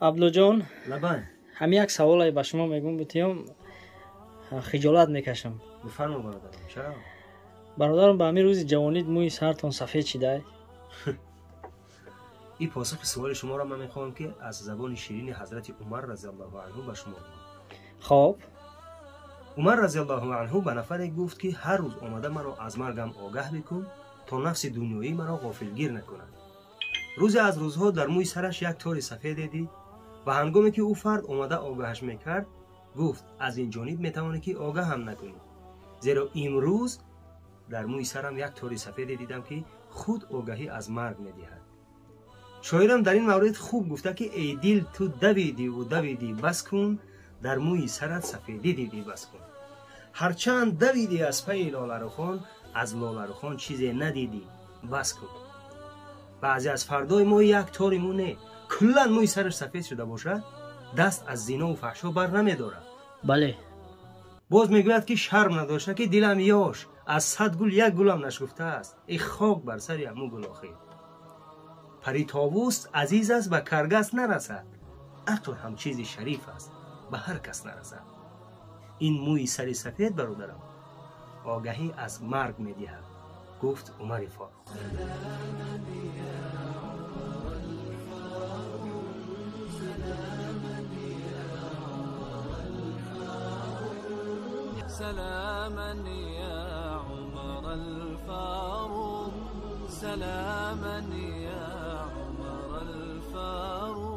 Абдуллоҷон, лабан, ҳамин як саволе ба шумо мегӯм, бутиём хиҷолат мекашам. Бифармо, бародарам, чаро? Бародарам, ба ҳамин рӯзи ҷавонид мӯи сартон сафед шидай? Ин посухи суоли шуморо ман мехоҳам, ки аз забони ширини ҳазрати Умар разиаллоҳу анҳу ба шумо бигӯям. Хоб. Умар разиаллоҳу анҳу ба нафаре гуфт, ки ҳар рӯз омада маро аз маргам огаҳ бикун, то нафси дунёӣ маро ғофилгир накунад. Рӯзе аз рӯзҳо дар мӯи сараш як тори сафеде дид ва ҳангоме ки ӯ фард омада огаҳаш мекард, гуфт: аз ин ҷониб метавонӣ, ки огаҳам накунӣ, зеро имрӯз дар мӯи сарам як тори сафеде дидам, ки худ огаҳӣ аз марг медиҳад. Шоирам дар ин маврид хуб гуфта, ки эй дил, ту давидиву давидӣ, бас кун, дар мӯи сарат сафедӣ дидӣ, бас кун. Ҳарчанд давидӣ аз пайи лоларухон, аз лоларухон чизе надидӣ, бас кун. Баъзе аз фардои мо як тори мӯ не, куллан мӯи сараш сафед шуда бошад, даст аз зинову фаҳшо бар намедорад. Бале. Боз мегӯяд, ки шарм надошта, ки дилам ёш, аз 100 гул як гулам нашгуфтааст. Э, хок бар сари ҳамун гул! Охир пари товус азиз аст, ба каргас нарасад. Ақл ҳам чизи шариф аст, ба ҳар кас нарасад. Ин мӯи сари сафед, бародарам, огаҳӣ аз марг медиҳад, гуфт Умари Форуқ. سلاما يا عمر الفاروق، سلاما يا عمر الفاروق.